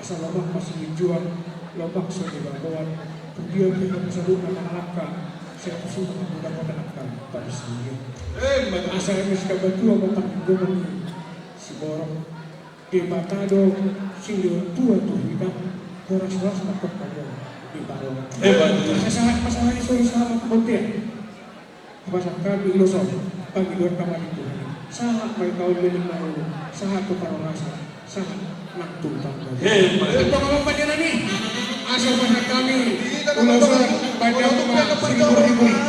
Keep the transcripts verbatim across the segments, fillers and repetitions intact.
Asa lomak ma silinjuang, lomak so binaboan, tu dia pe hamu saluhutna mangalangka, sai tusi ma hamu dapotan angka parsaulian. Asa eme sikabatua ma parlinggoman ni siborok, Debata do silehon tua tu hita, horas-horas ma tongka do di parora. Asa sahat ma sahali solu sahat ma tu bontean. Hupasahat hami ulos on, pangidoan hami tu Tuhan i. Sahat ma hita on leleng na ulu, sahat tu parhorasan, sahat nang tu panggabean. Hebat. Tong amang panianan i. Asa hupasahat hami ulos on, baen damang ma siribur-ribur i.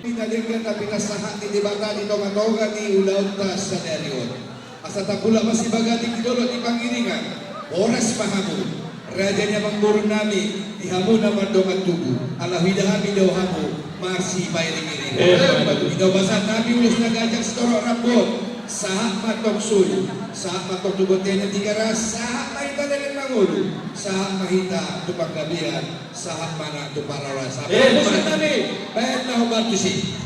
Hita denggan na pinasahat ni Debata di tonga-tonga ni ulaonta sadari on. Asa tapulak ma sibaganding di dolok ni pangiringan. Horas ma hamu, raja ni amangboru nami, di hamu na mardongan tubu. Ala huida hami do hamu marsipairing-iring. Eh. Di na hupasahat hami ulos na ganjang sitorop rambu on. Sahat ma tong solu, sahat ma tong tu bontean na Tigaras, sahat ma hita leleng mangolu, sahat ma hita tu panggabean, sahat ma nang tu parhorasan. Eh, parmusik nami, baen ma hombar tusi.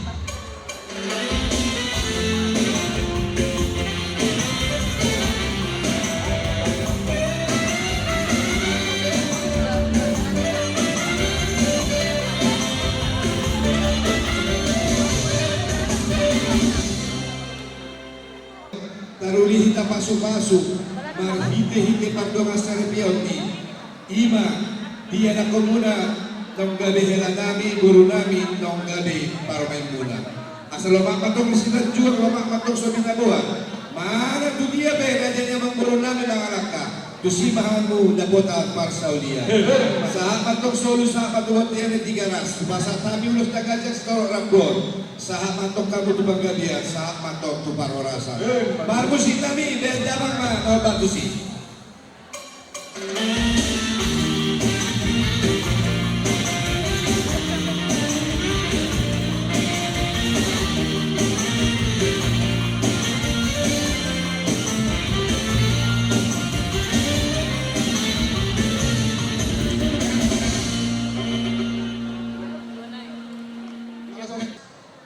Taruli hita pasu-pasu marhite-hite pardongansaripeon i. I ma di anakhonmuna naung gabe helanami, borunami naung gabe parumaenmuna. Asa lomak ma tong silinjuang, lomak ma tong so binaboan. Manang tu dia pe raja ni amangborunami mangalangka, tusi ma hamu dapotan parsaulian. Sahat ma tong solu, sahat ma tu bontean na Tigaras. Hupasahat hami ulos na ganjang sitorop rambu on. Sahat ma tong hamu tu panggabean, sahat ma tong tu parhorasan. Parmusik nami, baen damang ma na hombar tusi.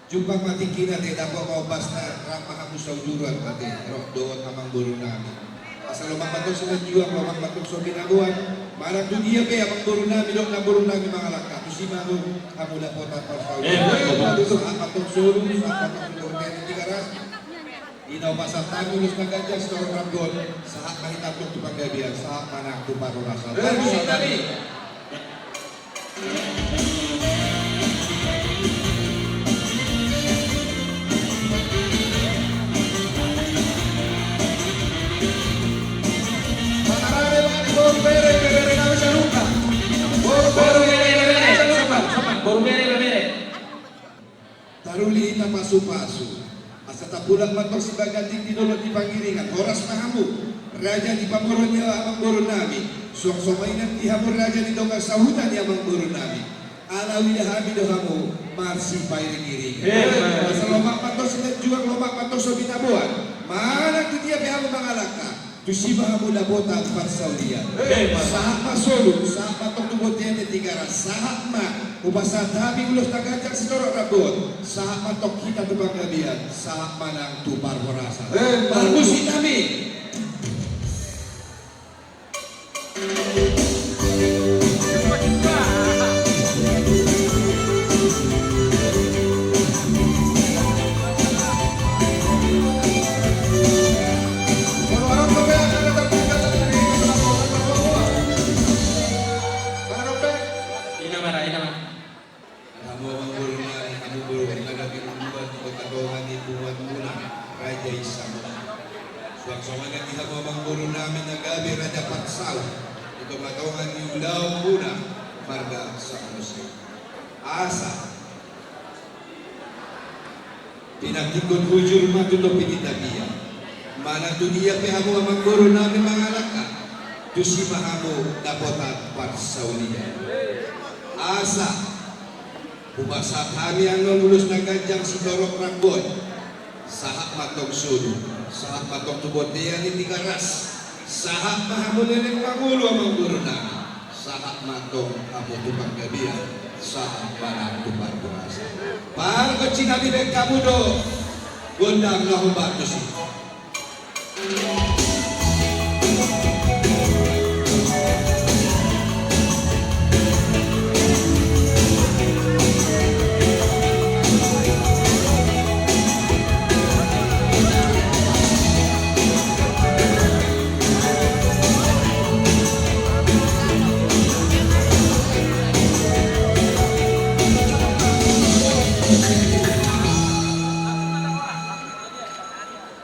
Jumpang ma tingkina ate, dapot ma ombasna, rap ma hamu sauduran ate, ro dohot amangborunami. Asa lomak ma tong silinjuang, lomak ma tong so binaboan. Manang tu dia pe amangborunami dohot namborunami mangalangka, tusi ma hamu dapotan parsaulian. Eh, betul, betul. Sahat ma tong solu, sahat ma tong tu bontean na Tigaras. Di na hupasahat hami ulos na ganjang sitorop rambu on, sahat ma hita tong tu panggabean, sahat ma nang tu parhorasan. Eh, parmusik nami. Taruli hita pasu-pasu. Asa tapulak ma tong sibaganding di dolok ni pangiringan, horas ma hamu, raja ni pamoruon ni amangborunami, suang songon i nang di hamu raja ni dongan sahuta ni amangborunami. Ala huida hami do hamu marsipairing-iringan. Asa lomak ma tong silinjuang, lomak ma tong so binaboan. Manang tu dia pe hamu mangalangka, tusi ma hamu dapotan parsaulian. Sahat ma solu, sahat ma tong tu bontean na Tigaras, sahat ma, hupasahat hami ulos na ganjang sitorop rambu on, sahat ma tong hita tu panggabean, sahat ma nang tu parhorasan. Parmusik nami. Ina ma ra, ina ma. Hamu amangboru nami, hamu boru na gabe uluan di tonga-tonga ni punguanmuna, raja i Samuan. Suang songon i nang di hamu amangboru nami na gabe raja parsau di tonga-tonga ni ulaonmuna marga Samosir. Asa pinantikhon hujur ma tu topi ni tapian. Manang tu dia pe hamu amangboru nami mangalangka, Tusi ma hamu dapotan parsaulian. Asa hupasahat hami annon ulos na ganjang sitorop rap bot. Sahat ma antong solu, sahat ma antong tu bontean ni Tigaras, sahat ma hamu leleng mangolu amang boru nami, sahat ma antong hamu tu panggabean, sahat ma nang tu parhorasan. Pargonsi nami, baen hamu do gondang na hombar tusi.